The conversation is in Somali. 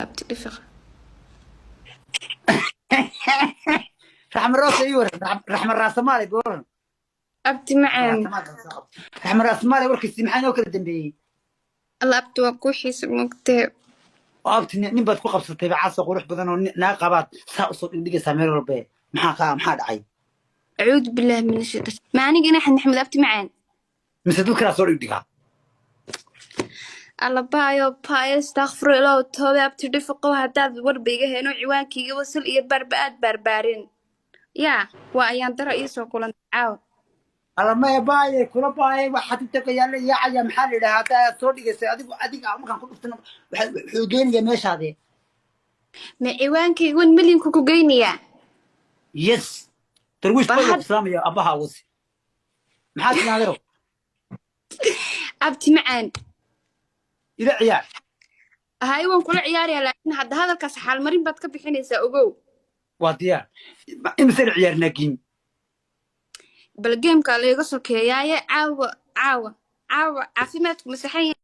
Abti dhifiq. Raxma Roos, ii waran. Raxma Raasamaale, waran. Abti macaan. Raxma Raasamaale, warkiisi maxaa inoo kala dambeeyey? Alla abti, waa kuu xiisa moogtee. Oo abti, nin baad ku qabsatay bacaasoo qurux badan oo naag qabaad saa usoo dhigdhigaysaa meel walbe. Maxaa dhacay? Acuudu billahi min ashaytaan. Ma aniga in Axmed Maxamed, abti macaan? Mise dad kalaa soo dhigdhigaa? Alla baayo baayo, istakfir ilaahu, toobe. Abti dhifiqow, haddaad warba iga heno ciwaankayga wasal iyo barba aad baarbaarin yaa waa ayaan dara iisoo kulantay caawa. Alla maya, baaye kula baaye, waxaad inta yaala yaacaya. Maxaa la yidhahaa, hadda aad soo dhigaysay adiga markaan ku dhuftana wuxuu geenayaa meeshaadee. Ma ciwaankayga 1 millionku ku geynayaa? Yes, Darwiish. Bal Bay ku salaamaya abaha wasi. Maxaa tinaadero? Abti macaan. Ila ciyaar. Hay, waan kula ciyaarayaa, laakiin hadda hadalkaas xaalmarin baad ka bixinaysaa, ogow. Waa diyaar. Imise la ciyaarnaa game? Bal gameka layga sokeeyaaye, caawa caawa caawa caafimaadku masaxan yahay.